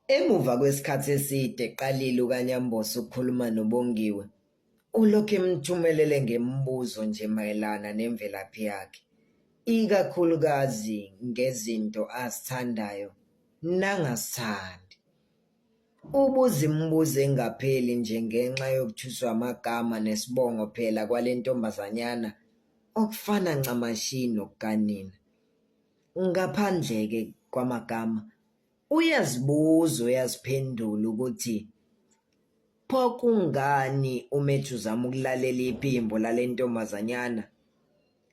Emuva kwesikhathi eside eqalile uKaNyambose ukukhuluma noBongiwe, ulokhu emthumelele ngemibuzo nje mayelana nemvelaphi yakhe, ikakhulukazi ngezinto azithandayo nangazithandi. Ubuza imibuzo engapheli nje ngenxa yokuthuswa amagama nesibongo phela kwale ntombazanyana okufana ncamashi nokukanina. Ngaphandle-ke kwamagama, Uyazibuza uyaziphendula ukuthi pho kungani uMethu uzama ukulalela iphimbo lale ntombazanyana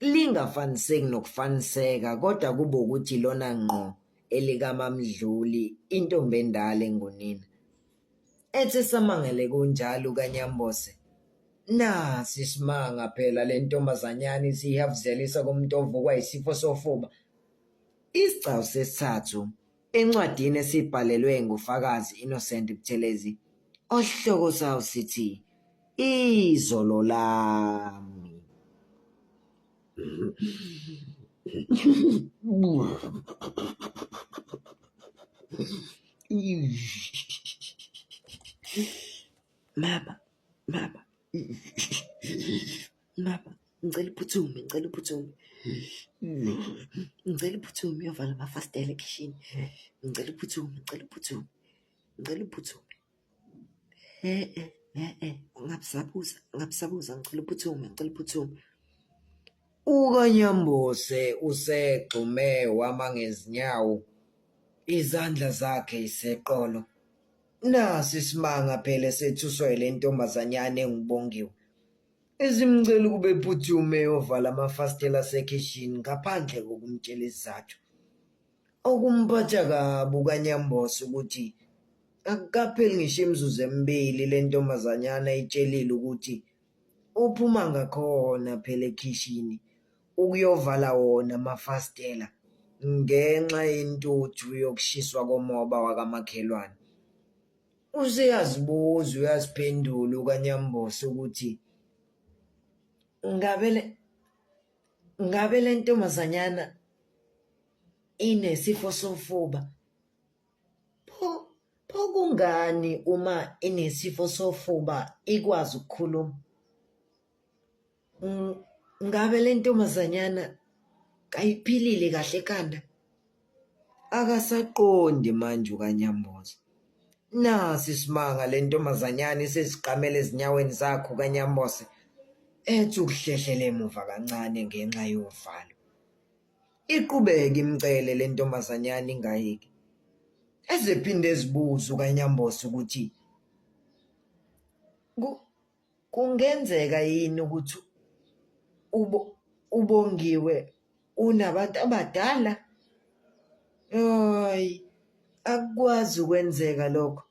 lingafaniseki nokufaniseka kodwa kube ukuthi lona ngqo elikaMaMdluli intombi endala engunina. Ethi esamangele kunjalo uKaNyambose, nasi isimanga phela le ntombazanyana isihavuzelisa komuntu ovukwa yisifo sofuba. Isigcawu sesithathu encwadini esibhalelwe nguFakazi Innocent Buthelezi osihloko sawo sithi Izolo Lami. Mama, mama, mama. Ngicela uphuthume, ngicela uphuthume. Ngicela uphuthume uyovala amafasitela ekhishini. Ngicela uphuthume, ngicela uphuthume, ngicela uphuthume. E-e, e-e, ungabe usabuza, ungabe usabuza, ngicela uphuthume, ngicela uphuthume. UKaNyambose usegxume wama ngezinyawo, izandla zakhe iseqolo. Nasi isimanga phela esethuswa yile ntombazanyana enguBongiwe. Esimcela ukuba ephuthume eyovala amafasitela asekhishini ngaphandle kokumtshela isizathu. Okumphatha kabi uKaNyambose ukuthi akukapheli ngisho imizuzu emibili le ntombazanyana itshelile ukuthi uphuma ngakhona phela ekhishini ukuyovala wona amafasitela ngenxa yentuthu yokushiswa komoba wakamakhelwane. Useyazibuza uyaziphendula uKaNyambose ukuthi ngabe le ngabe le ntombazanyana inesifo sofuba pho pho kungani uma inesifo sofuba ikwazi ukukhuluma? Ngabe le ntombazanyana kayiphilile kahle ekhanda? Akasaqondi manje uKaNyamboze. Nasi isimanga le ntombazanyana isiziqamela ezinyaweni zakhe uKaNyambose ethi ukuhlehlela emuva kancane ngenxa yovalo. Iqhubeke imcele le ntombazanyana ingayeki. Ezephinde ezibuze uKaNyambose ukuthi Kungenzeka yini ukuthi uBongiwe unabantu abadala? Hhayi, akukwazi ukwenzeka lokho,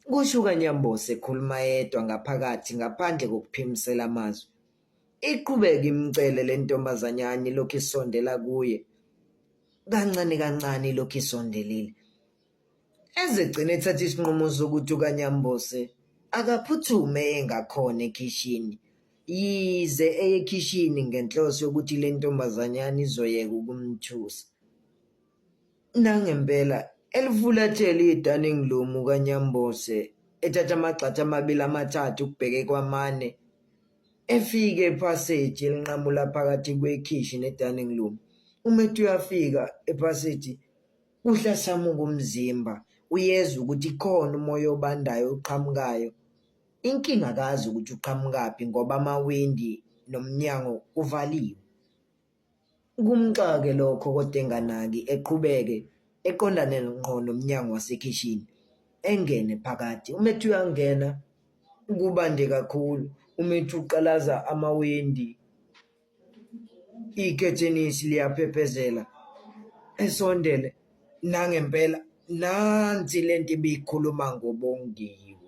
kusho uKaNyambose ekhuluma yedwa ngaphakathi ngaphandle kokuphimisela amazwi. Iqhubeke imcele le ntombazanyana ilokhu isondela kuye kancane kancane ilokhu isondelile. Ezegcina ethatha isinqumo sokuthi uKaNyambose akaphuthume engakhona ekhishini, yize eye ekhishini ngenhloso yokuthi le ntombazanyana izoyeka ukumthusa. Nangempela elifulathele i-dining room uKaNyambose ethatha amagxathu amabili amathathu ukubheke kwamane, efike ephaseji elinqamula phakathi kwekhishi ne-dining room. Uma ethi uyafika ephaseji Uhlasamuka umzimba, uyezwa ukuthi khona umoya obandayo oqhamukayo. Inkinga akazi ukuthi uqhamukaphi ngoba amawindi nomnyango kuvaliwe. Kumxake lokho kodwa enganaki eqhubeke eqondane ngqo nomnyango wasekhishini engene phakathi. Uma ethi uyangena kubande kakhulu, uma ethi uqalaza amawindi Ikhethenisi liyaphephezela esondele nangempela nansi lento ibikhuluma ngoBongiwe.